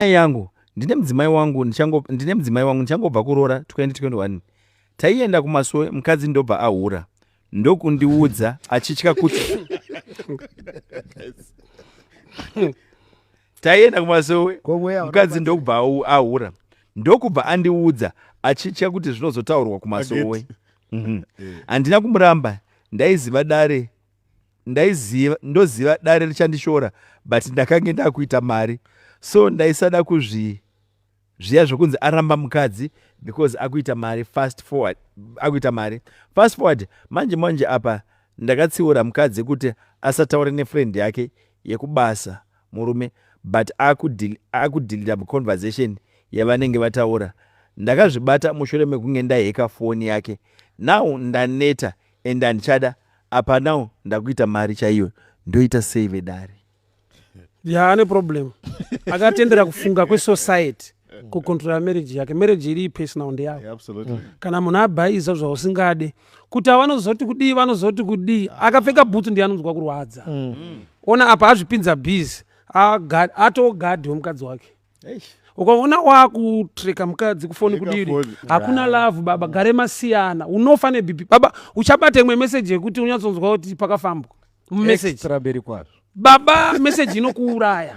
Yangu ndine mudzimai wangu ndichango ndine mudzimai wangu ndichangobva kuroora 2021 taienda kumasowe mukadzi ndobva ahura ndokundiudza achitya kuti taienda kumasowe Ko mweya mukadzi ndokubva ahura ndokubva andiudza achitya kuti zvinozotaurwa kumasowe. Handina kumuramba ndaiziva dare ndaiziva ndoziva dare richandishora but ndakange ndakuita mari so ndaisada kuzvi zviya zvokunzi aramba mukadzi because akuita mari fast forward akuita mari fast forward manje manje apa ndakatsiura mukadzi kuti asataure nefriend yake yekubasa murume but akudelita conversation yavanenge vataura. Ndakazvibata mushure mekunge ndaheka foni yake now ndaneta and handichada apa now ndakuita mari chaiyo ndoita sei vedare. Ya, ane problem. Akatendera kufunga kwesociety kucontrola marriage yake. Marriage iri personal ndeyako. Yeah, absolutely. Kana munhu abhaiza zvausingade kuti avanozoti kudii, vanozoti kudii, akapfeka bhutsu ndiye anonzwa kurwadza. Ona apa azvipinza busy, atogadhi wemukadzi wake. Ukaona wakutreka mukadzi kufoni kudiri, hakuna love baba, gare masiyana, unofa neBP baba. Uchabata imwe meseji yekuti unyatsonzwa kuti pakafambwa mumeseji. Extra mberi kwazvo. Baba, meseji inokuuraya.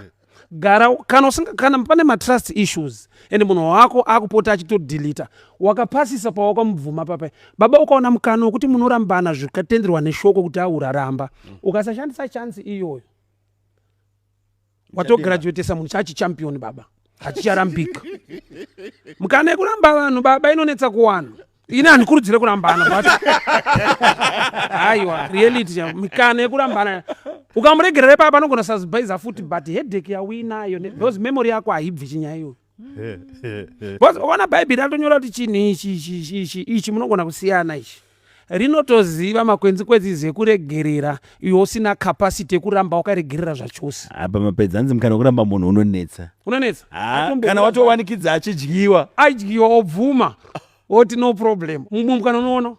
Gara kana usinga, kana pane matrust issues and munhu wako akupota achitodelita, wakapasisa pawakamubvuma papa baba. Ukaona mukana wekuti munorambana zvikatenderwa neshoko kuti auraramba, ukasashandisa chance iyoyo, watograduatesa munhu chachi champion baba, hachicharambika. Mukana yekuramba vanhu baba inonetsa kuwana. Ini handikurudzire kurambana, but aiwa, reality, mikana yekurambana ukamuregerera ipapa anogona sazibhaiza futi, but headache yauinayo because memory yako haibvi chinyaya iyoyo, because ukaona Bhaibheri ratonyora kuti chinhu ichi ichi ichi ichi ichi munogona kusiyana, ichi rinotoziva makwenzi kwenzi ekuregerera iwe usina capacity yekuramba wakaregerera zvachose. Apa mapedza, hanzi mukana wekuramba munhu unonetsa. Unonetsa. Kana watowanikidza achidyiwa. Aidyiwa, obvuma, oti no problem. Mumwe mukana unoona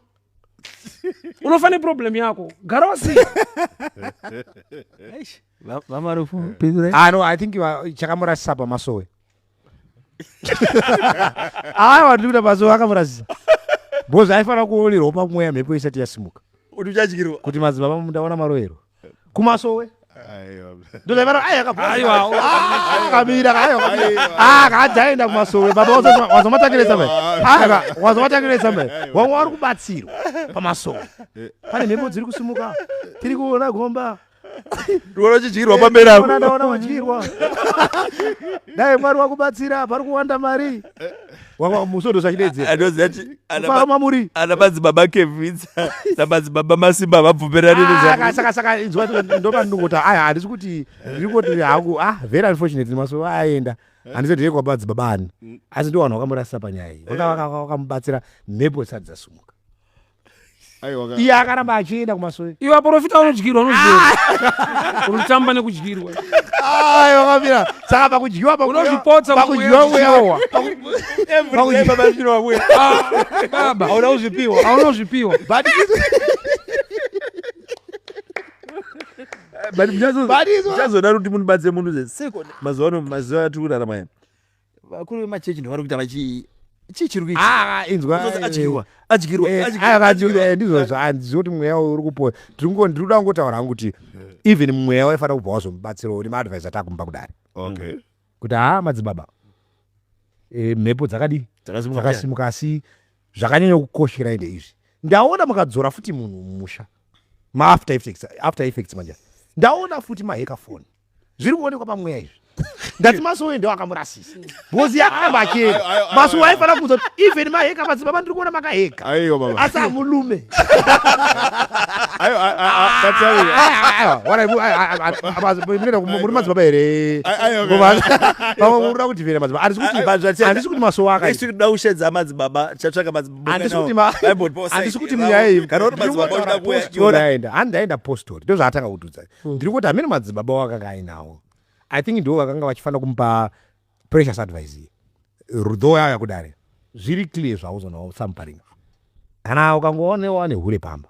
unofa neproblem yako, gara wasiya. VaMarufu, pindurai. Ah, no, I think chakamurasisa pamasowe, aiwa, ndiri kuita masowe akamurasisa because aifanira kuonerwa pamweya mhepo isati yasimuka. Kuti uchadyirwa. Kuti madzibaba mundaona maroero kumasowe. Aiwa. Ndozvaifana ai. Aiwa. Akamira, aiwa, akadzaenda kumasowe baba, wazomatangiretsa mai, aiwa, wazomatangiretsa mai. Wamwe vari kubatsirwa pamasowe, pane mhepo dziri kusimuka, tiri kuona gomba. Ndikuona uchidyirwa pamberi apo. Ndaona, ndaona wadyirwa. Dai Mwari wakubatsira, pari kuwanda mari. Wanga musodo sachidedzera. Anoziva kuti Kufara mamuri. Ana madzibaba Kevitsa namadzibaba Masimba vabvumirani nezva. Saka inzwa, ndopandinongoti aya, handisi kuti ndiri kungoti hangu, ah, very unfortunate, masowe aenda. Handisi ndeye kwamadzibaba ani, asi ndo vanhu vakamurasisa panyaya iyi. Vakamubatsira mhepo dzisati dzasumuka. Aiwa. Iye akaramba achienda kumasowe. Iwe aprofita unodyirwa, unodyirwa, unotamba nekudyirwa. Ai, wakamira. Saka pakudyiwa Unozvipotsa. Pakudyiwa mweya. Every day baba zvinowabuya. Ah, baba. Hauna kuzvipiwa. Hauna kuzvipiwa. But But But muchazoda kuti munibatse munhu seko mazuva ano, mazuva atiri kurarama aya, vakuru vemachechi ndo vari kuita vachi chii chiri kuitika? Ah, inzwa. Unozoti adyirwa, adyirwa, adyirwa, Aiwa, adyirwa. Ndizvozvo, handizivi kuti mweya uri kupo. Ndiri kuda kungotaura hangu kuti even mweya waifanira kubva wazomubatsirawo nemaadvice atakumupa kudare kuti haa, madzibaba, mhepo dzakadii? Dzakasimuka. Dzakasimuka, asi zvakanyanya kukosherai ndeizvi. Ndaona mukadzora futi munhu mumusha, maafter effects, after effects manje ndaona futi maheka phone, zviri kuonekwa pamweya izvi. Ndati masowe ndo akamurasisa because yakaramba achienda. Masowe aifanira kuudza kuti even maheka, madzibaba, ndiri kuona makaheka. Aiwa baba. Asi hamulume. Aiwa, batsai. Muri madzibaba here? Aiwa. Pamwe murikuda kudhivhera madzibaba. Handisi kuti masowe akaita. Next week toda kushedza madzibaba, tichatsvaka madzibaba. Handisi kuti munyaya iyi Kana uri madzibaba uchida kuuya. Postori aenda, handi aenda postori, ndo zvaatanga kutudza. Ndiri kuti hamene madzibaba wakanga ainawo, I think ndo vakanga vachifanira kumupa precious advice iyi. Rudho yauya kudare, zviri clear zvauzonawo samuparinga. Kana ukangoona wane hure pamba,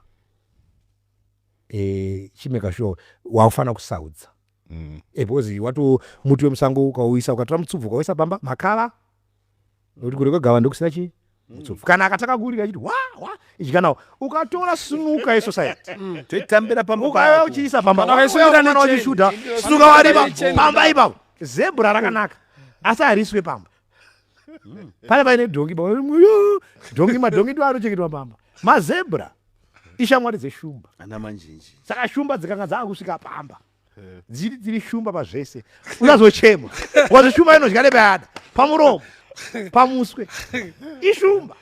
chimeka sure wakufanira kusaudza. Eh, because wato muti wemusango ukauisa, ukatora mutsubvu ukauisa pamba, makava, nokuti kure kwegava ndokusina chi mutsubvu. Kana akataka kurira achiti wa wa idyanawo, ukatora sinuka yesociety, Toitambira pamba ukauya pako. uchiisa pamba, Kana ukaisumira ukauya necheni. uchishuta sinuka waripa Necheni. pamba ipapo. Zebra rakanaka, asi hariswe pamba. Pane paine dhongi, dhongi, madhongi ndo anochengetwa pamba. Mazebra ishamwari dzeshumba. Ana manjinji. Saka shumba dzikanga dzakusvika pamba, dziri shumba pazvese, uchazochema wazi shumba inodya nepayada, pamuromo, pamuswe, ishumba.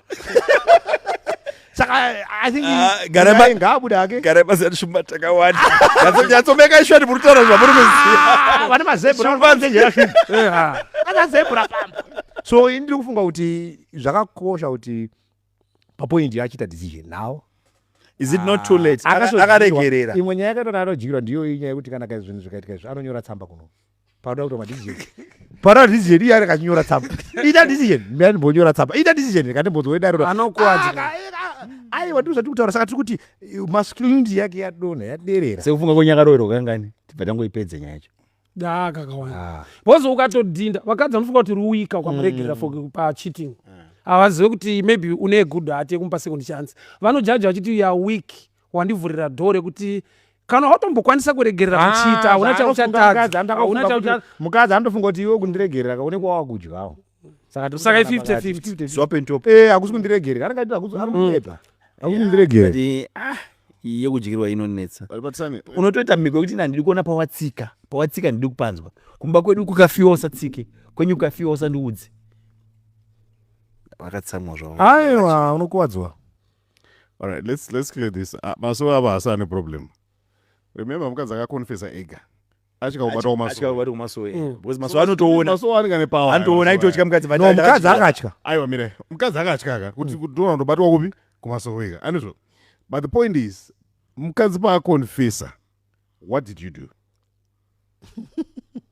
Saka I think Ah, gara ngaabude hake. Gara basa, shumba takawanda. Nyatsomeka sure muri kutaura zvamuri kuziva. Ah, vane mazebra vanochenjera shumba. Eha. Ana zebra pamba. So ini ndiri kufunga kuti zvakakosha kuti papoint yachiita decision now. Is it not too late? Akasodyirwa. Akaregerera. Imwe nyaya yakaitwa anodyirwa ndiyo inyaya yekuti kana zvinhu zvikaitika izvi, anonyora tsamba kuno pauda kuita madecision, pauda decision, iye anenge achinyora tsamba, ita decision, ndimbonyora tsamba, ita decision, kandimbozowedariro. Anokuwadzira. Aiwa, ndizvo zvatiri kutaura. Saka tiri kuti masculinity yake yadonha, yaderera. Sekufunga kwenyakaroverwa kangani? Tibva tangoipedza nyaya yacho. Da, kakawanda, because ukatodhinda vakadzi vanofunga kuti uri weak ukamuregerera for pacheating. Havazive kuti maybe une good heart yekumupa second chance. Vanojaja vachiti you are weak, wandivhurira door rekuti kana watombokwanisa kuregerera kuchita, hauna chauchatadza, hauna chaucha. Mukadzi anotofunga kuti iwe kundiregerera kaonekwa wakudyawo. Saka tiri Saka kusangana i 50-50. pakati. 50-50. Swap and top. Eh, hakusi kundiregerera, anenge achiti hakusi, ari kunyepa, hakusi kundiregerera. But, ah, iyi yekudyirwa inonetsa. Patisane. Unotoita mhiko yekuti handidi kuona pawatsika, pawatsika ndidi kupanzwa. Kumba kwedu kukafiwa usatsike, kwenyu kukafiwa usandiudze. Vakatsamwa zvavo. Aiwa, unokuwadzwa. All right, let's clear this. Masowe ava haasi ane problem. Remember, mukadzi akakonfesa ega asvika kubatwa kumasowe. Achikabata kumasowe, because masowe anotoona. Masowe anenge ane power. Anotoona, aitotya mukadzi. No, mukadzi akatya. Aiwa, mire, mukadzi akatya ka kuti ndona kundobatwa kupi, kumasowe ka, anizvo. But the point is, mukadzi paakonfesa, what did you do?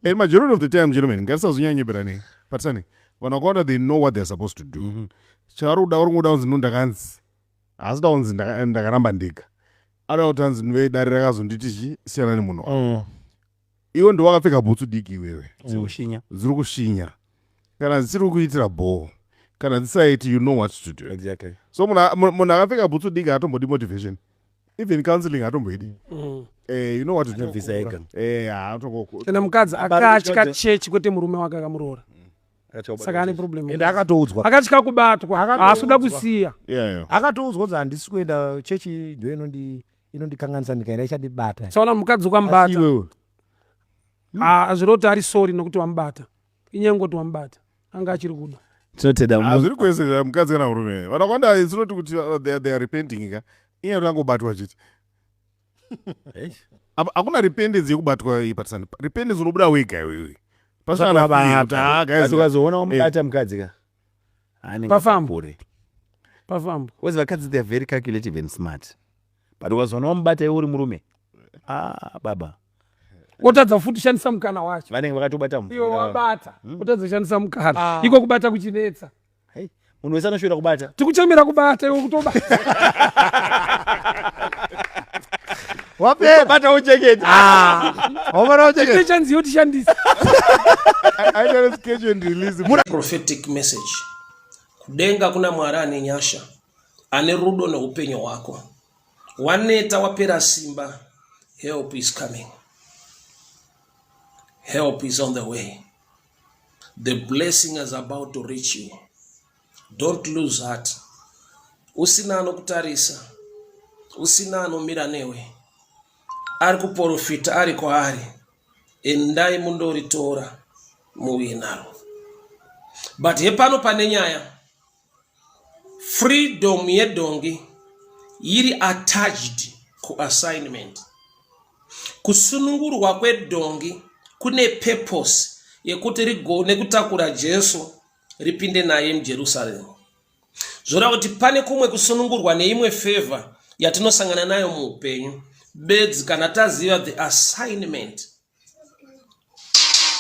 And majority of the time, gentlemen, ngatisazonyanyeberani, patisani, vanhu vakawanda, they know what they're supposed to do. Chaari kuda, uri kungoda kunzi no, ndakanzi, haasi da kunzi ndakaramba ndega, ada kuti anzi dare rakazonditi chi siyana nemunhu wako. Iwe ndo wakapfeka bhutsu diki iwewe. Dzikushinya. Dziri kushinya, kana dzisiri kuitira bhoo, kana dzisaiti, you know what to do. So munhu akapfeka bhutsu diki haatombodi motivation, even counseling hatomboidi. You know what to do. Anobvisa ega. Haatongoko. Ende mukadzi akatya chechi, kwete murume wake akamuroora, saka ane problem. Ende akatoudzwa. Akatya kubatwa, haasi kuda kusiya. Akatoudzwa kunzi handisi kuenda chechi, ndo inondikanganisa, ndikaenda ichandibata. Saona mukadzi Asi ukamubata, iwewe hazviri kuti ari sorry nokuti wamubata, inyaya ngoti wamubata anga achiri kuda. Tinotenda. Hazviri kwese, mukadzi kana murume, vanhu vakawanda, it's not kuti they are repenting ka, inyaya yekuti angobatwa chete. Hakuna repentance yekubatwa iyi, patisani. Repentance unobuda wega iwewe pasina Usati wabata. kuti, "Ah, guys," Asi ukazoona wamubata mukadzi ka, anenge Pafamba. akapore. Pafamba. Because vakadzi, they are very calculative and smart, but ukazoona wamubata iwe uri murume, ah, baba. Wotadza futi kushandisa mukana wacho. Vanenge vakatobata Iwe mvura. wabata, wotadza kushandisa mukana, iko kubata kuchinetsa. Hey, munhu wese anoshuvira kubata. Tikuchemera kubata, iwe kutobata. Wapera. Bata uchengete. Wapera uchengete. Tichanzi yotishandisa. Aita sketch and release. Prophetic message. Kudenga kuna Mwari ane nyasha, ane rudo neupenyu hwako. Waneta, wapera simba, help is coming, help is on the way, the blessing is about to reach you. Don't lose heart. Usina anokutarisa, usina anomira newe, ari kuprofita ari kwaari, endai mundoritora muuye naro. But hepano pane nyaya. Freedom yedhongi iri attached kuassignment. Kusunungurwa kwedhongi kune purpose yekuti rigone kutakura Jesu ripinde naye muJerusarema. Zvoreva kuti pane kumwe kusunungurwa neimwe favor yatinosangana nayo muupenyu bedzi kana taziva the assignment,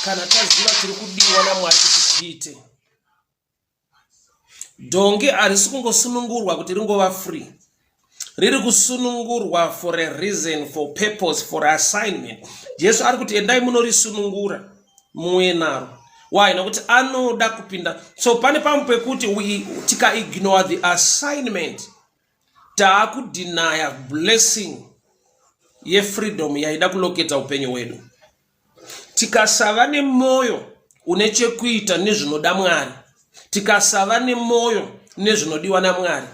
kana taziva chiri kudiwa naMwari kuti tiite. Dhongi harisi kungosunungurwa kuti ringova free. Riri kusunungurwa for a reason, for purpose, for assignment. Jesu ari kuti endai munorisunungura muuye naro. Why? Nokuti anoda kupinda. So pane pamwe pekuti tikaignore the assignment, taakudinaya blessing yefreedom yaida kuloketa upenyu hwedu. Tikasava nemwoyo une chekuita nezvinoda Mwari, tikasava nemwoyo nezvinodiwa naMwari,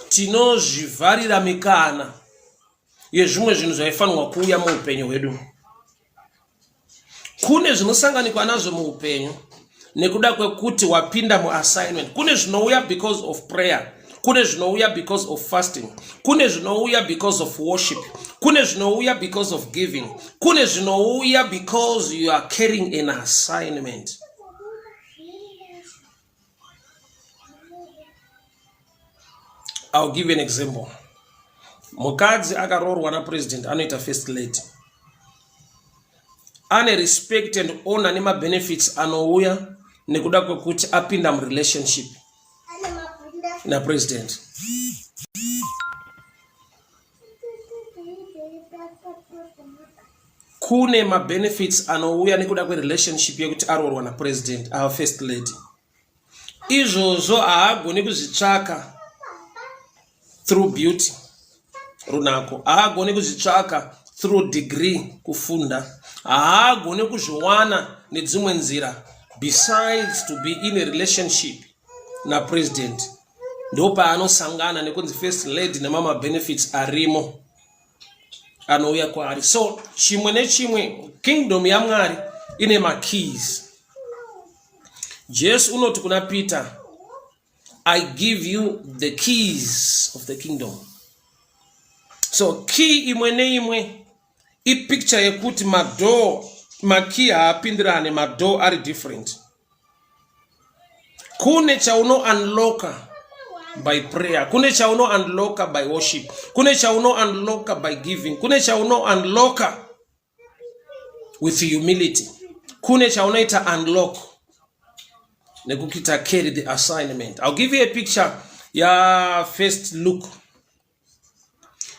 tinozvivharira mikana yezvimwe zvinhu zvaifanirwa kuuya muupenyu hwedu. Kune zvinosanganikwa nazvo muupenyu nekuda kwekuti wapinda muassignment. Kune zvinouya because of prayer, kune zvinouya because of fasting, kune zvinouya because of worship, kune zvinouya because of giving, kune zvinouya because you are carrying an assignment. I'll give you an example. Mukadzi akaroorwa napresident anoita first lady, ane respect and honor nemabenefits anouya nekuda kwekuti apinda murelationship napresident. Kune mabenefits anouya nekuda kwerelationship yekuti aroorwa napresident, our first lady. Izvozvo haagoni kuzvitsvaka through beauty, runako. Haagoni kuzvitsvaka through degree, kufunda. Haagoni kuzviwana nedzimwe nzira besides to be in a relationship napresident. Ndopaanosangana nekunzi first lady nemama benefits arimo anouya kwaari. So chimwe nechimwe, kingdom yaMwari ine makeys. Jesu unoti kuna Peter, I give you the keys of the kingdom. So key imwe neimwe ipicture yekuti madoor, makey haapindirane, madoor ari different. Kune chauno unlocka by prayer, kune chauno unlocka by worship, kune chauno unlocka by giving, kune chauno unlocka with humility, kune chaunoita unlock nekuita carry the assignment. I'll give you a picture ya first look.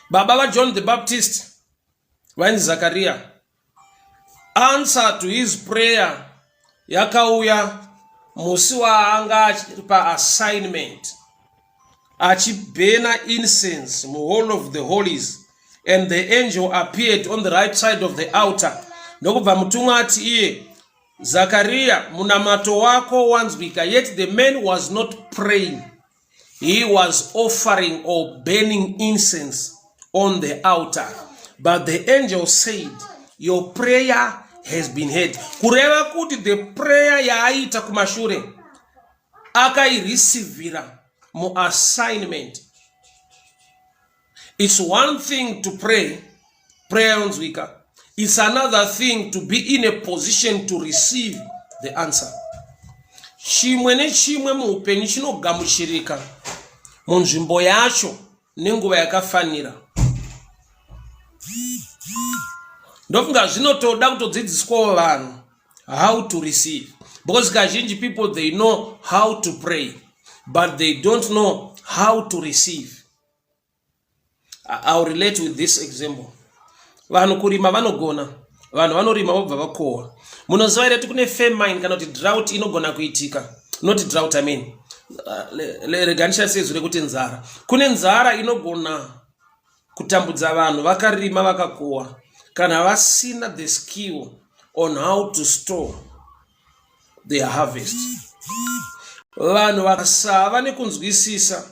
Baba vaJohn the Baptist vainzi Zakaria. Answer to his prayer yakauya musi waanga achiri paassignment achibhena incense muhall of the holies, and the angel appeared on the right side of the altar. Ndokubva mutumwa ati iye, Zakaria, munamato wako wanzwika. Yet the man was not praying, he was offering or burning incense on the altar, but the angel said, your prayer has been heard. Kureva kuti the prayer yaaita kumashure akairisivhira muassignment. It's one thing to pray, prayer yonzwika. It's another thing to be in a position to receive the answer. Chimwe nechimwe muupenyu chinogamuchirika munzvimbo yacho nenguva yakafanira. Ndofunga zvinotoda kutodzidziswawo vanhu how to receive, because kazhinji people, they know how to pray but they don't know how to receive. I'll relate with this example. Vanhu kurima vanogona, vanhu vanorima vobva vakohwa. Munoziva here kuti kune famine kana kuti drought inogona kuitika? Not drought, I mean, rega ndishandise izwi rekuti nzara. Kune nzara inogona kutambudza vanhu vakarima vakakohwa kana vasina the skill on how to store their harvest. Vanhu vakasava nekunzwisisa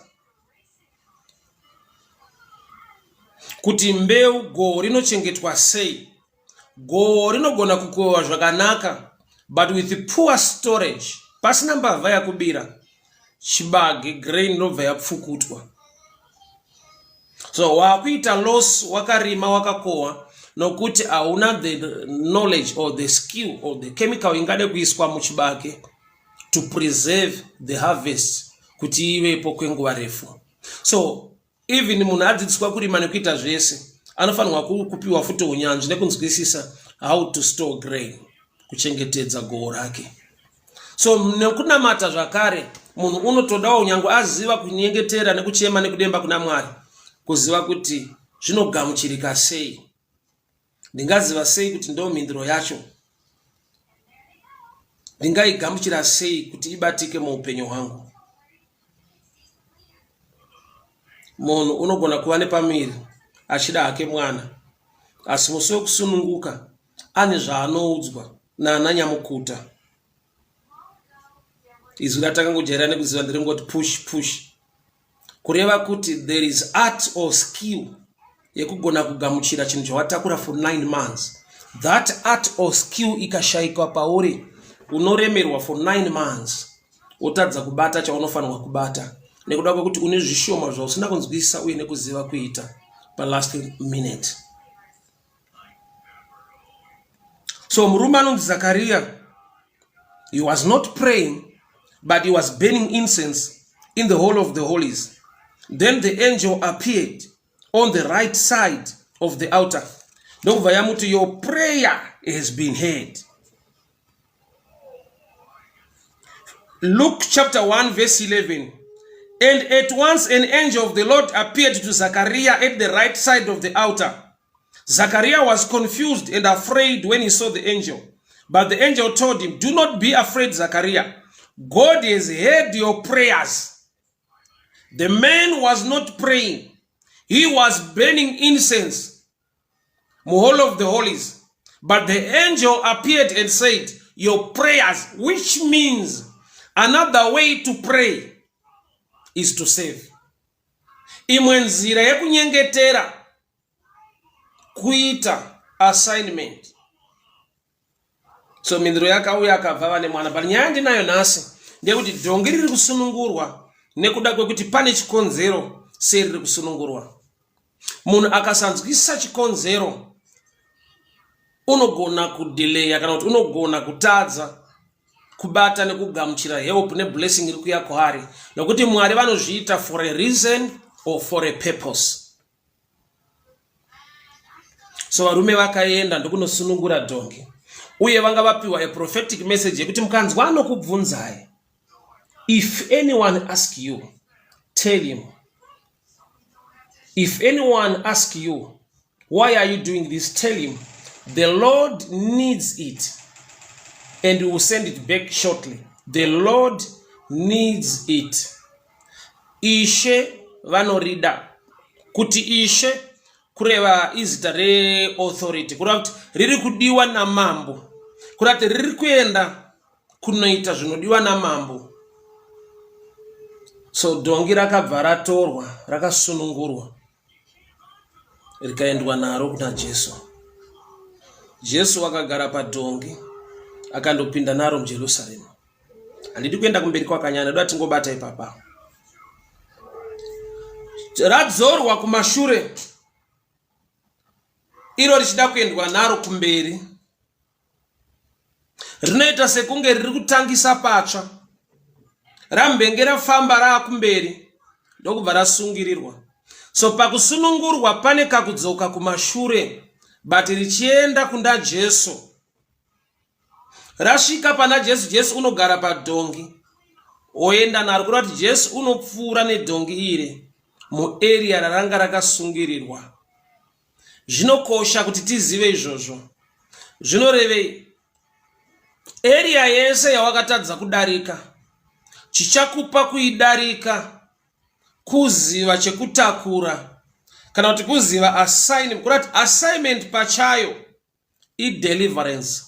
kuti mbeu, goho rinochengetwa sei. Goho rinogona kukohwa zvakanaka, but with poor storage, pasina mbavha yakubira chibage, grain inobva yapfukutwa. So wakuita loss wakarima wakakohwa nokuti hauna the knowledge or the skill or the chemical ingade kuiswa muchibage to preserve the harvest kuti ivepo kwenguva refu. So even munhu adzidziswa kurima nekuita zvese, anofanirwa kupiwa futi unyanzvi nekunzwisisa how to store grain, kuchengetedza goho rake. So nekunamata zvakare, Munhu unotodawo nyange aziva kunyengetera nekuchema nekudemba kuna Mwari, kuziva kuti zvinogamuchirika sei. Ndingaziva sei kuti ndo mhinduro yacho? Ndingaigamuchira sei kuti ibatike muupenyu hwangu? Munhu unogona kuva nepamiri achida hake mwana, asi musi wekusununguka ane zvaanoudzwa naana nyamukuta. Izwi ratakangojaira nekuziva nderingoti push push. Kureva kuti there is art or skill yekugona kugamuchira chinhu chawatakura for 9 months. That art or skill ikashaikwa pauri unoremerwa for 9 months wotadza kubata chaunofanirwa kubata nekuda kwekuti une zvishoma zvausina kunzwisisa uye nekuziva kuita palast minute. So murume anonzi Zakaria, he was not praying but he was burning incense in the hall of the holies. Then the angel appeared on the right side of the altar. Ndokubva yamuti your prayer has been heard. Luke chapter 1 verse 11. And at once an angel of the Lord appeared to Zachariah at the right side of the altar. Zachariah was confused and afraid when he saw the angel. But the angel told him, Do not be afraid, Zachariah. God has heard your prayers. The man was not praying. He was burning incense muhall of the holies. But the angel appeared and said, Your prayers, which means another way to pray is to save. Imwe nzira yekunyengetera kuita assignment. So mhinduro yakauya akabva vane mwana, but nyaya ndinayo nhasi ndeyekuti dhongi riri kusunungurwa nekuda kwekuti pane chikonzero sei riri kusunungurwa. Munhu akasanzwisisa chikonzero unogona kudeleya kana kuti unogona kutadza kubata nekugamuchira help neblessing iri kuya kwaari, nokuti Mwari vanozviita for a reason or for a purpose. So varume vakaenda ndokunosunungura dhongi, uye vanga vapiwa a prophetic message yekuti mukanzwa anokubvunzai, if anyone ask you, tell him. If anyone ask you, why are you doing this, tell him, the Lord needs it and we will send it back shortly. The Lord needs it. Ishe vanorida. Kuti Ishe kureva izita reauthority, kureva kuti riri kudiwa namambo, kureva kuti riri kuenda kunoita zvinodiwa namambo. So dhongi rakabva ratorwa, rakasunungurwa, rikaendwa naro kuna Jesu. Jesu akagara padhongi akandopinda naro muJerusarema. Handidi kuenda kumberi kwakanyanya, ndoda tingobata ipapa. Radzorwa kumashure, iro richida kuendwa naro kumberi. Rinoita sekunge riri kutangisa patsva. Rambenge rafamba raakumberi ndokubva rasungirirwa. So pakusunungurwa pane kakudzoka kumashure, but richienda kunda Jesu. Rasvika pana Jesu, Jesu unogara padhongi oenda naro, kureva kuti Jesu unopfuura nedhongi iri muarea raranga rakasungirirwa. Zvinokosha kuti tizive izvozvo. Zvinorevei? Area yese yawakatadza kudarika, chichakupa kuidarika kuziva chekutakura kana kuti kuziva assignment. Kureva kuti assignment pachayo ideliverance.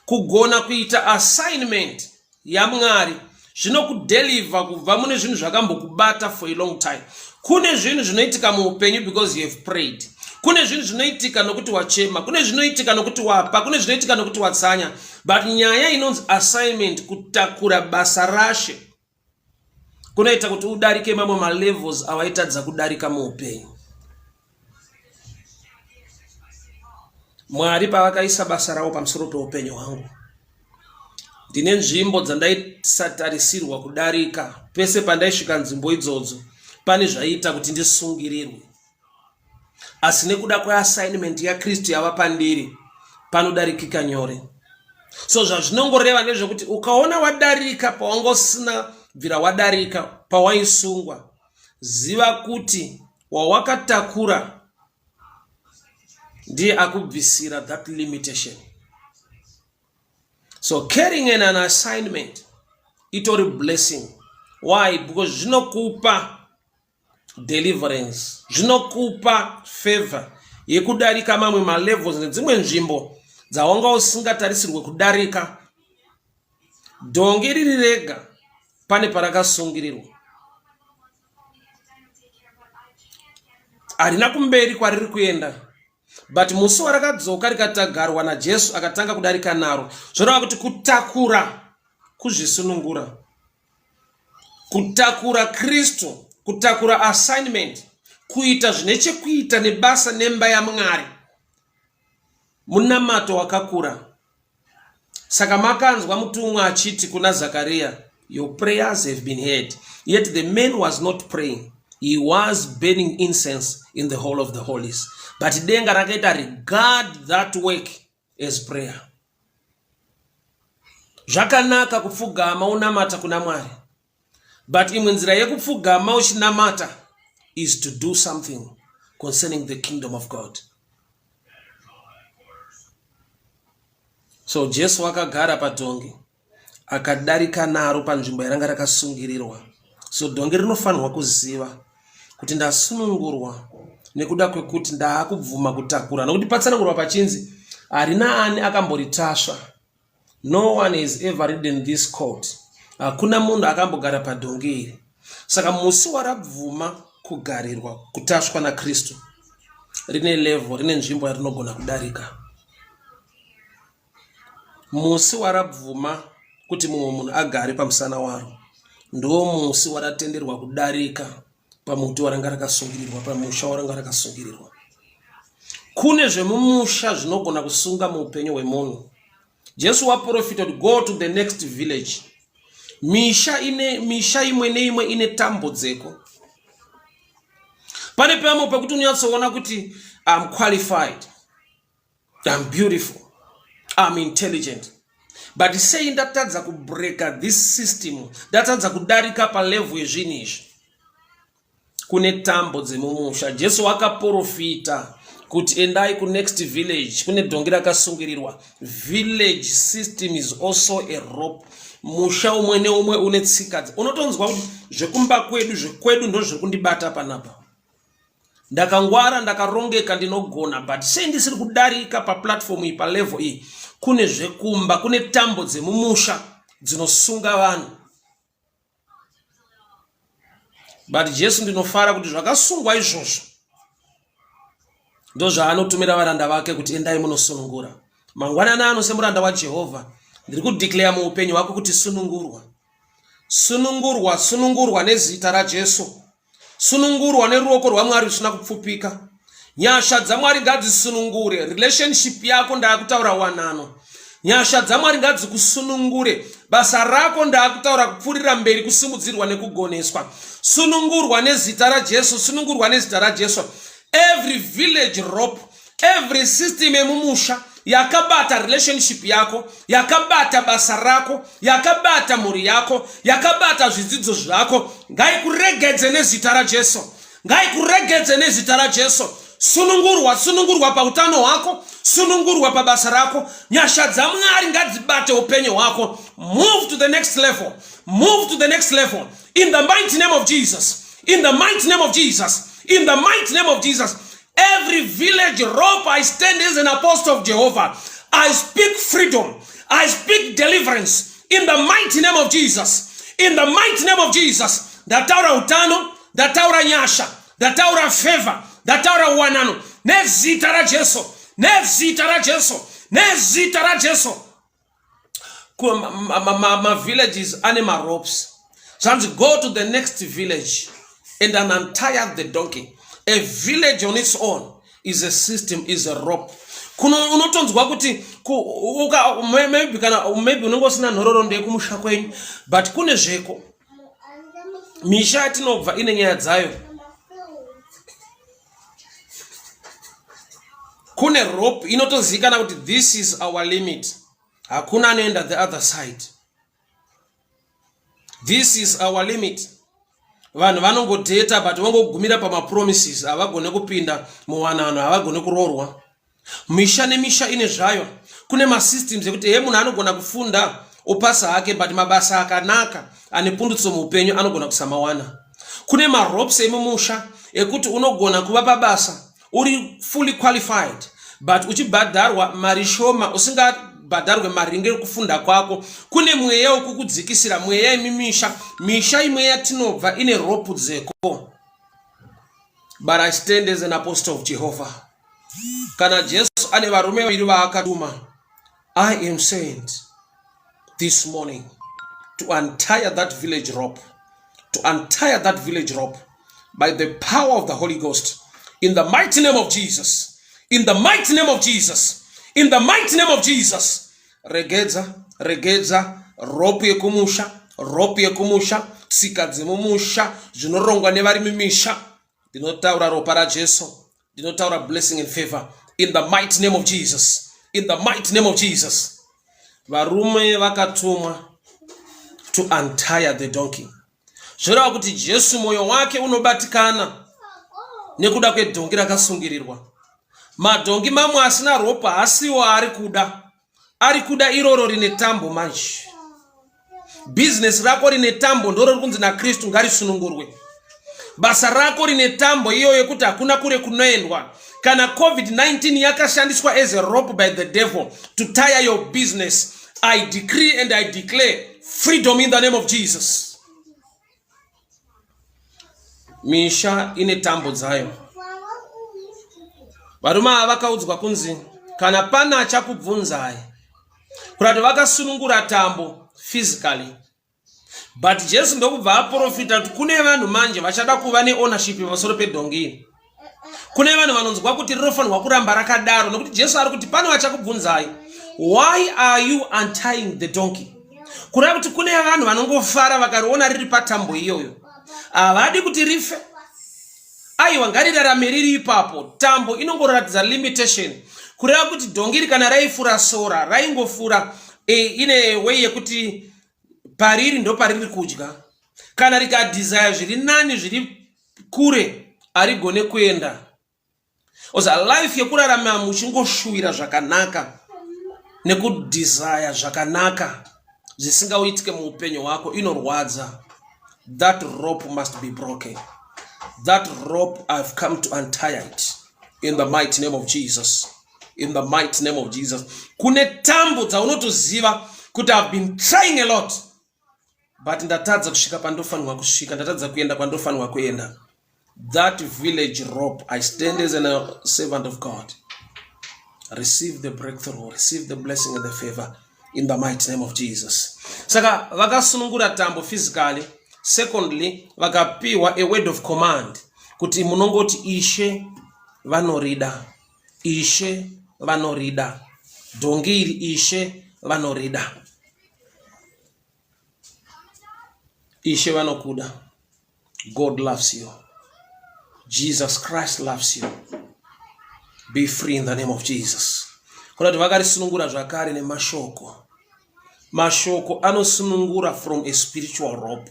Kugona kuita assignment yaMwari zvinokudeliver kubva mune zvinhu zvakambokubata for a long time. Kune zvinhu zvinoitika muupenyu because you have prayed. Kune zvinhu zvinoitika nokuti wachema, kune zvinoitika nokuti wapa, kune zvinoitika nokuti watsanya. But nyaya inonzi assignment, kutakura basa raShe, kunoita kuti udarike mamwe malevels awaitadza kudarika muupenyu. Mwari pavakaisa basa ravo pamusoro peupenyu hwangu, ndine nzvimbo dzandaisatarisirwa kudarika. Pese pandaisvika nzvimbo idzodzo pane zvaiita kuti ndisungirirwe, asi nekuda kweassignment yaKristu yava pandiri panodarikika nyore. So zvazvinongoreva ndezvekuti ukaona wadarika pawanga usina bvira wadarika pawaisungwa ziva kuti wawakatakura ndiye akubvisira that limitation. So carrying an assignment itori blessing. Why? Because zvinokupa deliverance, zvinokupa favor yekudarika mamwe malevels nedzimwe nzvimbo dzawanga usingatarisirwe kudarika. Dhongi riri rega pane parakasungirirwa, harina kumberi kwariri kuenda, but musi warakadzoka rikatagarwa naJesu akatanga kudarika naro, zvoreva kuti kutakura kuzvisunungura, kutakura Kristu, kutakura assignment, kuita zvine chekuita nebasa nemba yaMwari, munamato wakakura. Saka makanzwa mutumwa achiti kuna Zakaria, your prayers have been heard. Yet the man was not praying. He was burning incense in the hall of the holies. But denga rakaita regard that work as prayer. Zvakanaka kupfugama unamata kuna Mwari. But imwe nzira yekupfugama uchinamata is to do something concerning the kingdom of God. So Jesu akagara padhongi akadarika naro panzvimbo yaranga rakasungirirwa. So dhongi rinofanirwa kuziva kuti ndasunungurwa nekuda kwekuti ndaakubvuma kutakura, nokuti patsanangurwa pachinzi harina ani akamboritasva. No one has ever ridden this colt. Hakuna munhu akambogara padhongi iri. Saka musi warabvuma kugarirwa kutasvwa naKristu, rine level, rine nzvimbo yarinogona kudarika. Musi warabvuma kuti mumwe munhu agare pamusana waro, ndo musi waratenderwa kudarika pamuti waranga rakasungirirwa, pamusha waranga rakasungirirwa. Kune zvemumusha zvinogona kusunga muupenyu hwemunhu. Jesu waprofita kuti go to the next village. Misha ine misha imwe neimwe ine tambo dzeko. Pane pamwe pekuti unonyatsoona kuti I'm qualified, I'm beautiful, I'm intelligent, but sei ndatadza kubreka this system, ndatadza kudarika palevel yezvinhu izvi? Kune tambo dzemumusha. Jesu wakaprofita kuti endai kunext village kune dhongi rakasungirirwa. Village system is also a rope. Musha umwe neumwe une tsika, unotonzwa kuti zvekumba kwedu zvekwedu ndozviri kundibata panapa. Ndakangwara, ndakarongeka, ndinogona, but sei ndisiri kudarika paplatform iyi, palevel iyi? Kune zvekumba, kune tambo dzemumusha dzinosunga vanhu. But Jesu, ndinofara kuti zvakasungwa izvozvo ndozvaanotumira varanda vake kuti endai munosunungura. Mangwanani ano semuranda waJehovha ndiri kudeclare muupenyu hwako kuti sunungurwa, sunungurwa, sunungurwa nezita raJesu. Sunungurwa neruoko rwaMwari rusina kupfupika. Nyasha dzaMwari ngadzisunungure relationship yako, ndaakutaura wanano. Nyasha dzaMwari ngadzikusunungure basa rako, ndaakutaura kupfuurira mberi, kusimudzirwa nekugoneswa. Sunungurwa nezita raJesu, sunungurwa nezita raJesu. Every village rope, every system yemumusha yakabata relationship yako, yakabata basa rako, yakabata mhuri yako, yakabata zvidzidzo zvako, ngaikuregedze nezita raJesu, ngaikuregedze nezita raJesu. Sunungurwa, sunungurwa pautano hwako, sunungurwa pabasa rako. Nyasha dzaMwari ngadzibate upenyu hwako. Move to the next level, move to the next level in the mighty name of Jesus, in the mighty name of Jesus, in the mighty name of Jesus. Every village rope, I stand as an apostle of Jehovah. I speak freedom. I speak deliverance in the mighty name of Jesus. In the mighty name of Jesus. Ndataura utano, ndataura nyasha, ndataura favor, ndataura wanano nezita raJesu, nezita raJesu, nezita raJesu. Mavillages ane maropes. Zvanzi go to the next village and untie the donkey. A village on its own is a system, is a rope. Kuno unotonzwa kuti maybe kana maybe unenge usina nhororondo yekumusha kwenyu, but kune zveko misha yatinobva ine nyaya dzayo. Kune rope inotozivikana kuti this is our limit, hakuna anoenda the other side. This is our limit. Vanhu vanongodheta but vongogumira pamapromises, havagone kupinda muwanano, havagone kuroorwa. Misha nemisha ine zvayo. Kune masystems ekuti he munhu anogona kufunda opasa hake but mabasa akanaka ane pundutso muupenyu anogona kusamawana. Kune maropes emumusha ekuti unogona kuva pabasa uri fully qualified but uchibhadharwa mari shoma usingabhadharwe maringe kufunda kwako. Kune mweya wekukudzikisira, mweya yemimisha. Misha imwe yatinobva ine rope dzeko. But I stand as an apostle of Jehovah. Kana Jesu ane varume vaviri vaakatuma, I am sent this morning to untie that village rope, to untie that village rope by the power of the Holy Ghost, in the mighty name of Jesus, in the mighty name of Jesus, in the mighty name of Jesus. Regedza, regedza rope yekumusha, rope yekumusha, tsika dzemumusha zvinorongwa nevari mumisha. Ndinotaura ropa raJesu, ndinotaura blessing and favor in the mighty name of Jesus, in the mighty name of Jesus. Varume vakatumwa to untie the donkey. Zvoreva kuti Jesu mwoyo wake unobatikana nekuda kwedhongi rakasungirirwa. Madhongi mamwe asina ropa hasiwo aari kuda, ari kuda iroro rine tambo. Manje bhizinesi rako rine tambo ndoro riri kunzi naKristu ngarisunungurwe. Basa rako rine tambo iyoyo yekuti hakuna kure kunoendwa. Kana COVID-19 yakashandiswa as a rope by the devil to tire your business, I decree and I declare freedom in the name of Jesus. Misha ine tambo dzayo. Varume ava vakaudzwa kunzi kana pana achakubvunzai, kurati vakasunungura tambo physically, but Jesu ndokubva aprofita kuti kune vanhu manje vachada kuva neownership pamusoro pedhongi iri. Kune vanhu vanonzwa kuti rinofanirwa kuramba rakadaro, nekuti Jesu ari kuti pane vachakubvunzai, why are you untying the donkey? Kureva kuti kune vanhu vanongofara vakariona riri patambo iyoyo, havadi kuti rife. Aiwa, ngarirarame riri ipapo. Tambo inongoratidza limitation, kureva kuti dhongi iri kana raifura sora raingofura ine way yekuti pariri ndo pariri kudya. Kana rikadhizaya zviri nani zviri kure harigone kuenda. Oza life yekurarama muchingoshuwira zvakanaka nekudhizaya zvakanaka zvisingauitike muupenyu hwako inorwadza. That rope must be broken. That rope, I've come to untie it in the mighty name of Jesus, in the mighty name of Jesus. Kune tambo dzaunotoziva kuti I've been trying a lot but ndatadza kusvika pandofanirwa kusvika, ndatadza kuenda kwandofanirwa kuenda. That village rope, I stand as a servant of God. Receive the breakthrough, receive the blessing and the favor in the mighty name of Jesus. Saka vakasunungura tambo physically. Secondly, vakapiwa a word of command kuti munongoti Ishe vanorida, Ishe vanorida dhongi iri, Ishe vanorida, Ishe vanokuda. God loves you. Jesus Christ loves you. Be free in the name of Jesus. Kuna kuti vakarisunungura zvakare nemashoko. Mashoko anosunungura from a spiritual rope.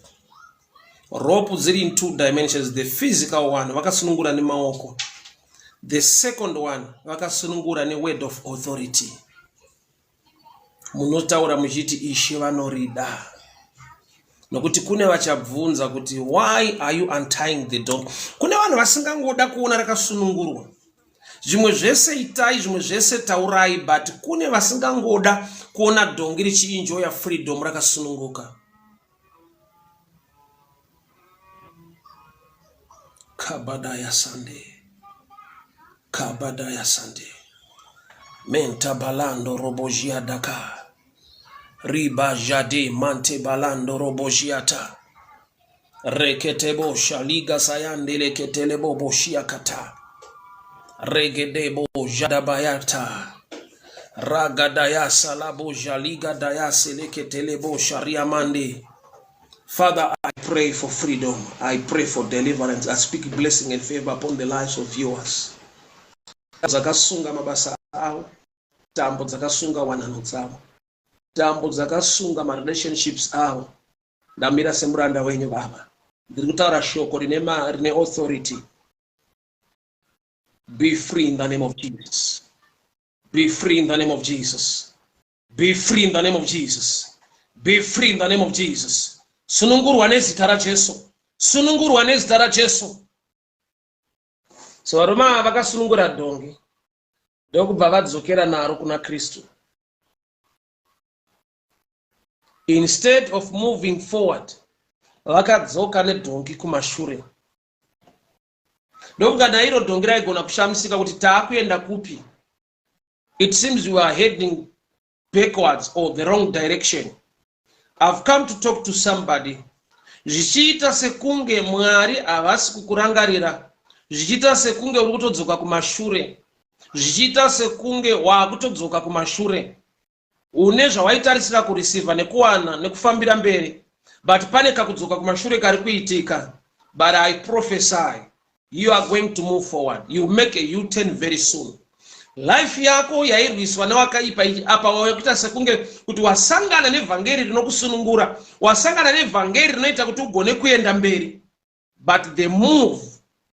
Rope dziri in two dimensions. The physical one vakasunungura nemaoko. The second one vakasunungura neword of authority. Munotaura muchiti Ishe vanorida, nokuti kune vachabvunza kuti why are you untying the door? Kune vanhu vasingangoda kuona rakasunungurwa. Zvimwe zvese itai, zvimwe zvese taurai, but kune vasingangoda kuona dhongi richienjoya freedom rakasununguka. Kabadaya Sunday, Kabadaya Sunday, Mentabalando Robojia Daka, Riba Jade Mante Balando Robojiata, Reketebo Shaliga Sayande Leketelebo Boshiakata, Regedebo Jadabayata, Ragadaya Salabo Jaliga Daya Seleketelebo Shariamande. Father, I pray for freedom. I pray for deliverance. I speak blessing and favor upon the lives of viewers. Dzakasunga mabasa avo, tambo dzakasunga wanano dzavo, tambo dzakasunga marelationships avo. Ndamira semuranda wenyu baba. Ndiri kutaura shoko rine ma, rine authority. Be free in the name of Jesus. Be free in the name of Jesus. Be free in the name of Jesus. Be free in the name of Jesus. Sunungurwa nezita raJesu. Sunungurwa nezita raJesu. So varume ava vakasunungura dhongi ndokubva vadzokera naro kuna Kristu. Instead of moving forward, vakadzoka nedhongi kumashure. Ndokunga nairo dhongi raigona kushamisika kuti taakuenda kupi. It seems we are heading backwards or the wrong direction. I've come to talk to somebody. Zvichiita sekunge Mwari havasi kukurangarira, zvichiita sekunge uri kutodzoka kumashure, zvichiita sekunge waakutodzoka kumashure. Une zvawaitarisira kureceiver nekuwana nekufambira mberi, but pane kakudzoka kumashure kari kuitika. But I prophesy you are going to move forward. You make a U-turn very soon. Life yako yairwiswa newakaipa ichi apa wakuita sekunge kuti wasangana nevhangeri rinokusunungura, wasangana nevhangeri rinoita kuti ugone kuenda mberi, but the move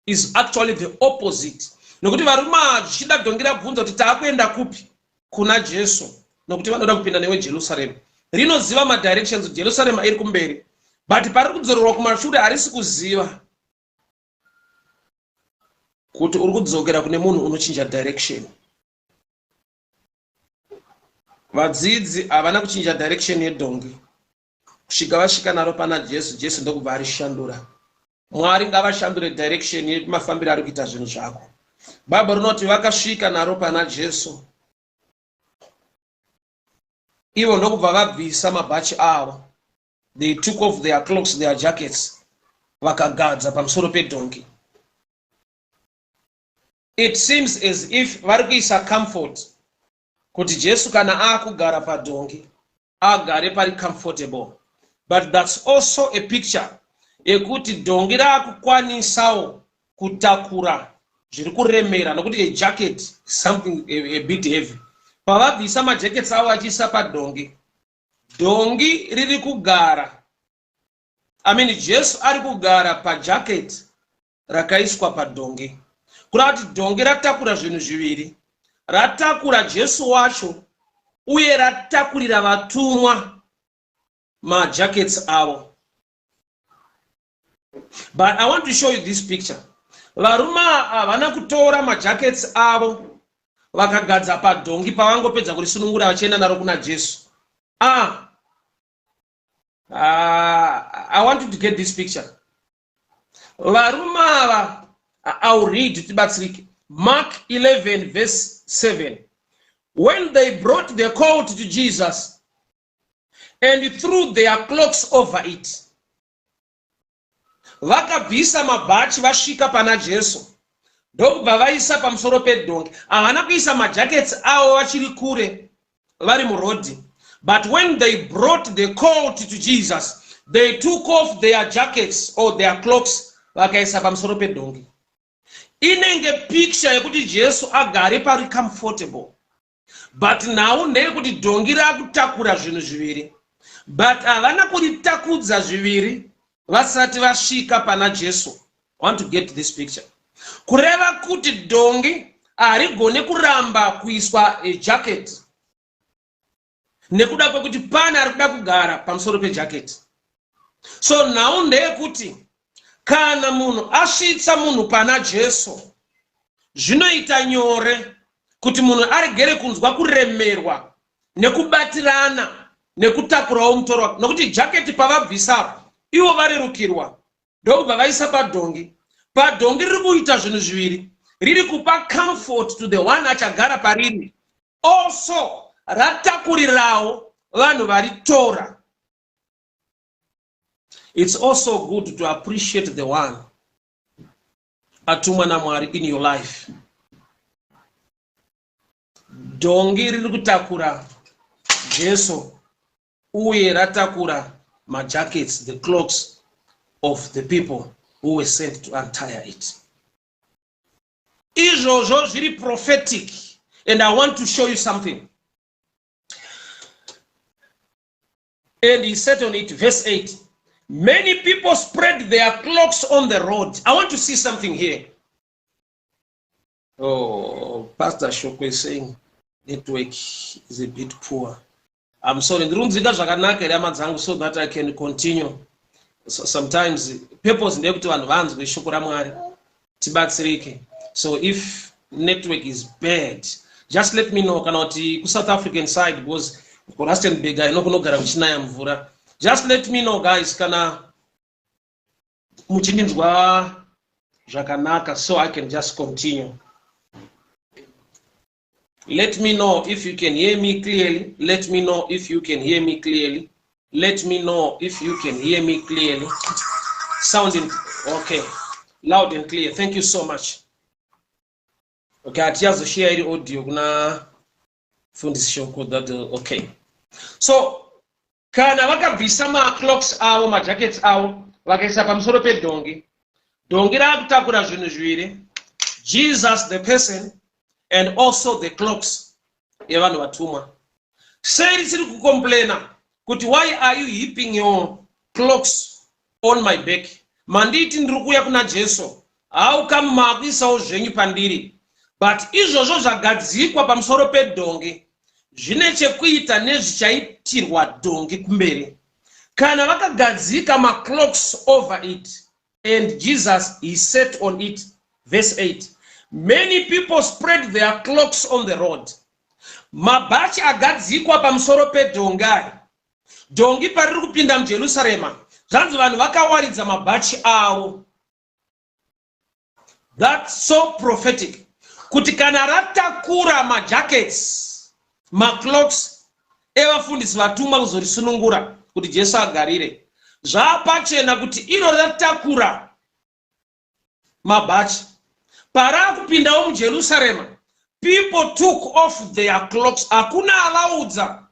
is actually the opposite. Nokuti varume ava zvichida dhongi rabvunza kuti taakuenda kupi? Kuna Jesu, nokuti vanoda kupinda newe Jerusarema. Rinoziva madirections, Jerusarema iri kumberi, but pariri kudzorerwa kumashure harisi kuziva kuti uri kudzokera kune munhu unochinja direction. Vadzidzi havana kuchinja direction yedhongi kusvika vasvika naro pana Jesu. Jesu ndokubva arishandura. Mwari ngavashandure direction yemafambiro ari kuita zvinhu zvako. Bhaibheri rinoti vakasvika naro pana Jesu, ivo ndokubva vabvisa mabhachi avo. They took off their cloaks, their jackets, vakagadza pamusoro pedhongi. It seems as if vari kuisa comfort kuti Jesu kana akugara padhongi agare pari comfortable, but that's also a picture yekuti dhongi raakukwanisawo kutakura zviri kuremera, nokuti a jacket something a bit heavy. Pavabvisa majackets avo achiisa padhongi, dhongi riri kugara, I mean, Jesu ari kugara pajacket rakaiswa padhongi. Kureva kuti dhongi ratakura zvinhu zviviri, ratakura Jesu wacho uye ratakurira vatumwa majackets avo. But I want to show you this picture. Varume havana kutora majackets avo vakagadza padhongi pavangopedza kurisunungura vachienda naro kuna Jesu. I want you to get this picture. Varume ava, I'll read tibatsirike. Mark 11 verse 7. When they brought the colt to Jesus and threw their cloaks over it. Vakabvisa mabhachi vasvika pana Jesu ndokubva vaisa pamusoro pedhongi. Havana kuisa majackets avo vachiri kure vari murodhi, but when they brought the colt to Jesus, they took off their jackets or their cloaks vakaisa pamusoro pedhongi. Inenge picture yekuti Jesu agare pari comfortable, but nhau ndeyekuti dhongi rakutakura zvinhu zviviri, but havana kuritakudza zviviri vasati vasvika pana Jesu. I want to get this picture. Kureva kuti dhongi harigone kuramba kuiswa jacket nekuda kwekuti pane ari kuda kugara pamusoro pejacket. So nhau ndeyekuti kana munhu asvitsa munhu pana Jesu, zvinoita nyore kuti munhu aregere kunzwa kuremerwa nekubatirana nekutakurawo mutoro wake, nokuti jaketi pavabvisa ivo varerukirwa ndokubva vaisa padhongi. Padhongi riri kuita zvinhu zviviri, riri kupa comfort to the one achagara pariri, also ratakurirawo vanhu varitora. It's also good to appreciate the one atumwa naMwari in your life. Dhongi riri kutakura Jesu uye ratakura majackets, the cloaks of the people who were sent to untire it. Izvozvo zviri prophetic, and I want to show you something. And he sat on it, verse 8. Many people spread their cloaks on the road. I want to see something here. Oh, Pastor Shoko is saying network is a bit poor. I'm sorry, ndiri kunzwika zvakanaka here hama dzangu so that I can continue. So, sometimes purpose ndeyekuti vanhu vanzwe shoko raMwari tibatsirike. So if network is bad, just let me know kana kuti kuSouth African side because kuRustenburg ino kunogara kuchinaya mvura. Just let me know guys kana muchindinzwa zvakanaka so I can just continue. Let me know if you can hear me clearly. Let me know if you can hear me clearly. Let me know if you can hear me clearly. Sounding okay. Loud and clear. Thank you so much. Okay, hatichazoshare iri audio kuna Fundisi Shoko that okay. So kana vakabvisa maclocks avo majackets avo vakaisa pamusoro pedhongi, dhongi rakutakura zvinhu zviviri, Jesus the person and also the clocks yevanhu vatumwa. Sei risiri kucomplaina kuti why are you heaping your clocks on my back? Manditi ndiri kuuya kuna Jesu, how come maakuisawo zvenyu pandiri? But izvozvo zvagadzikwa pamusoro pedhongi zvine chekuita nezvichaitirwa dhongi kumberi. Kana vakagadzika maclocks over it and Jesus he sat on it. Verse 8. Many people spread their cloaks on the road. Mabhachi agadzikwa pamusoro pedhongi aya. Dhongi pariri kupinda muJerusarema, zvanzi vanhu vakawaridza mabhachi avo. That's so prophetic. Kuti kana ratakura majackets, maclocks evafundisi vatumwa kuzorisunungura kuti Jesu agarire, zvapachena kuti iro ratakura mabhachi. Parakupindawo muJerusarema, people took off their clocks. Hakuna avaudza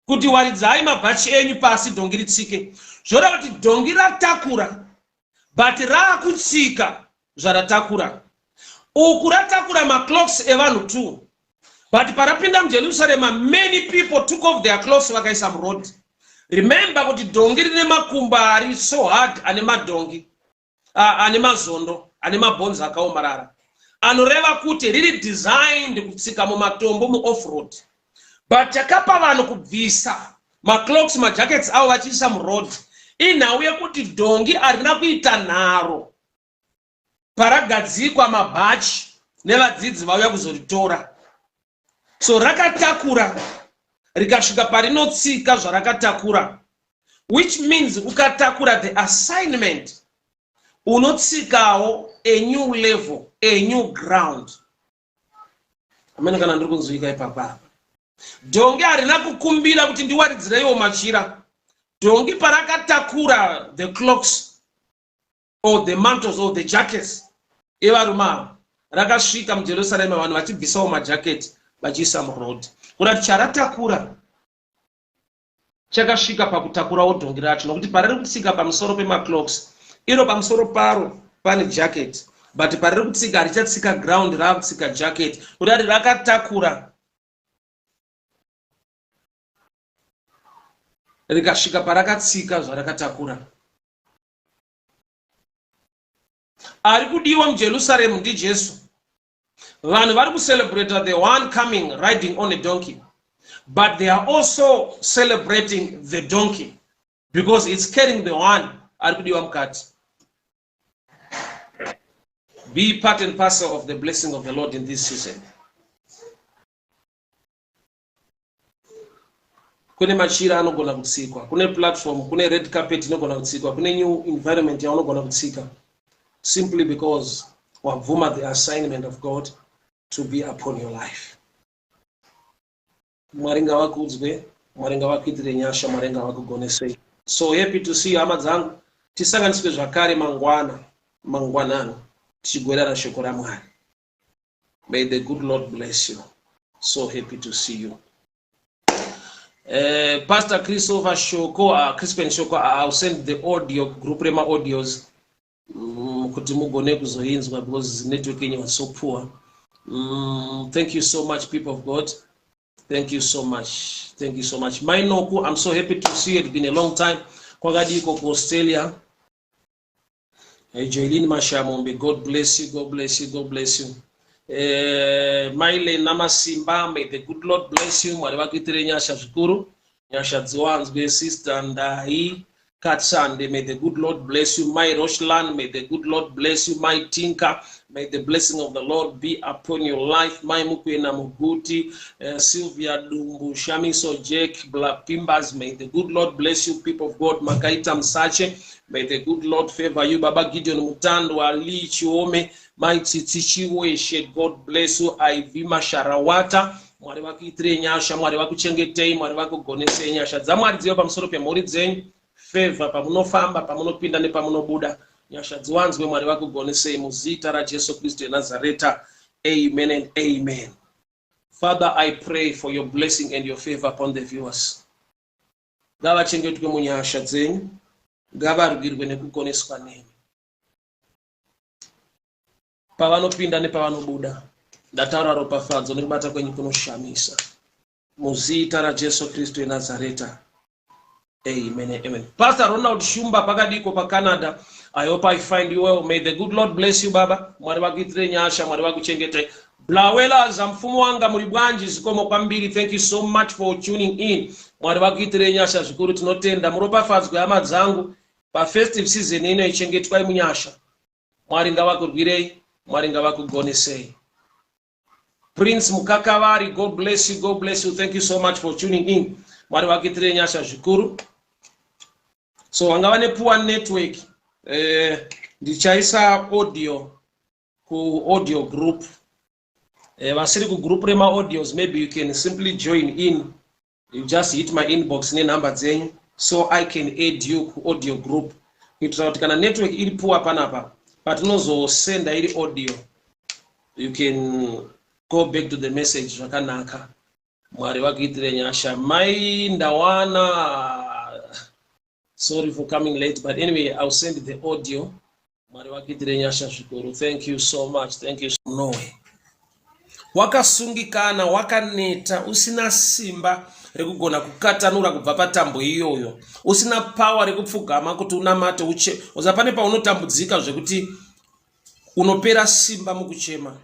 kuti waridzai mabhachi enyu pasi dhongi ritsike. Zvoreva kuti dhongi ratakura, but raakutsika zvaratakura. Uku ratakura maclocks evanhu 2, but parapinda muJerusarema, many people took off their clocks vakaisa muroad. Remember kuti dhongi rine makumbo ari so hard, ane madhongi ane mazondo, ane mabhonzo akaomarara, anoreva kuti riri designed kutsika mumatombo muoffroad. But chakapa vanhu kubvisa maclocks, majackets avo vachiisa muroad, inhau yekuti dhongi harina kuita nharo paragadzikwa mabhachi nevadzidzi vauya kuzoritora. So rakatakura rikasvika parinotsika zvarakatakura, which means ukatakura the assignment unotsikawo a new level, a new ground. Amene kana ndiri kunzwika ipapa. Dhongi harina kukumbira kuti ndiwaridzireiwo machira. Dhongi parakatakura the clocks or the mantles or the jackets evarume ava, rakasvika muJerusarema vanhu vachibvisawo majaketi vachiisa muroad. Kurati charatakura chakasvika pakutakurawo dhongi racho, nokuti pariri kutsika pamusoro pemaclocks, iro pamusoro paro pane jacket, but pariri kutsika harichatsika ground, raakutsika jacket. Kurati rakatakura rikasvika parakatsika zvarakatakura. Ari kudiwa muJerusaremu ndiJesu. Vanhu vari kucelebrata the one coming riding on a donkey, but they are also celebrating the donkey because it's carrying the one ari kudiwa mukati. Be part and parcel of the blessing of the Lord in this season. Kune machira anogona kutsikwa, kune platform, kune red carpet inogona kutsikwa, kune new environment yaunogona kutsika simply because wabvuma the assignment of God to be upon your life. Mwari ngavakudzwe, Mwari ngavakuitire nyasha, Mwari ngavakugonesei. So happy to see you hama dzangu. Tisanganiswe zvakare mangwana mangwanani tichigwerana shoko raMwari. May the good Lord bless you. So happy to see you. Pastor Christopher Shoko, Crispin Shoko, I'll send the audio, group rema audios, kuti mugone kuzoinzwa because network yenyu was so poor. Thank you so much, people of God. Thank you so much. Thank you so much. Mainoku, I'm so happy to see you. It's been a long time. Kwakadiiko kuAustralia? Hey, Joelene Mashamombe, God bless you, God bless you, God bless you. Eh, Maile Namasimba, may the good Lord bless you. Mwari vakuitire nyasha zvikuru. Nyasha dziwanzwe, Sister Ndai Katsande, may the good Lord bless you. My Roshlan, may the good Lord bless you. My Tinka, may the blessing of the Lord be upon your life. My Mukwena Muguti, Sylvia Dumbu, Shamiso Jake, Black Pimbas, may the good Lord bless you, people of God. Makaita Msache, May the good Lord favor you. Baba Gideon Mutando, Ali Chiome, Mai Tsitsi Chiweshe, God bless you. Ivy Masharawata, Mwari vakuitirei nyasha, Mwari vakuchengetei, Mwari vakugonesei nyasha dzaMwari dzive pamusoro pemhuri dzenyu. Favor pamunofamba, pamunopinda nepamunobuda. Nyasha dziwanzwe, Mwari vakugonesei muzita raJesu Kristu yeNazareta. Amen and amen. Father, I pray for your blessing and your favor upon the viewers. Ngavachengetwe munyasha dzenyu, ngavarwirwe nekugoneswa nemi. Pavanopinda nepavanobuda, ndataura ropafadzo nekubata kwenyu kunoshamisa. Muzita raJesu Kristu yeNazareta. Amen. Amen. Pastor Ronald Shumba pakadiko pa Canada. I hope I find you well. May the good Lord bless you baba. Mwari vakuitire nyasha, Mwari vakuchengete. Blawela zamfumo wanga muri bwanji zikomo kwambiri. Thank you so much for tuning in. Mwari vakuitire nyasha zvikuru tinotenda. Muropafadzwe hama dzangu. Pa festive season ino ichengetwai munyasha. Mwari ngavakurwirei, Mwari ngavakugonesei. Prince Mukakavari, God bless you, God bless you. Thank you so much for tuning in. Mwari vakuitire nyasha zvikuru. So vanga vane poor network. Eh, ndichaisa audio ku audio group. Eh, vasiri ku group rema audios maybe you can simply join in. You just hit my inbox nenumber dzenyu so I can add you ku audio group kuitira kuti kana network iri poor panapa patinozosenda iri audio you can go back to the message zvakanaka. Mwari vakuitire nyasha. Mai ndawana, sorry for coming late but anyway I'll send the audio. Mwari vakuitire nyasha zvikuru. Thank you so much. Thank you. No way. Wakasungikana, wakaneta, usina simba rekugona kukatanura kubva patambo iyoyo, usina power rekupfugama kuti unamate uche. Uza pane paunotambudzika zvekuti unopera simba mukuchema.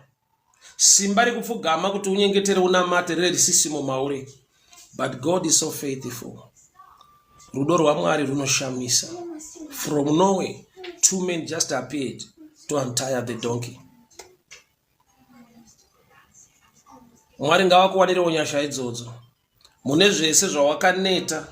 Simba rekupfugama kuti unyengetere unamate rere risisimo mauri. But God is so faithful. Rudo rwaMwari runoshamisa. From nowhere, two men just appeared to untie the donkey. Mwari ngavakuwanirewo nyasha idzodzo. Mune zvese zvawakaneta,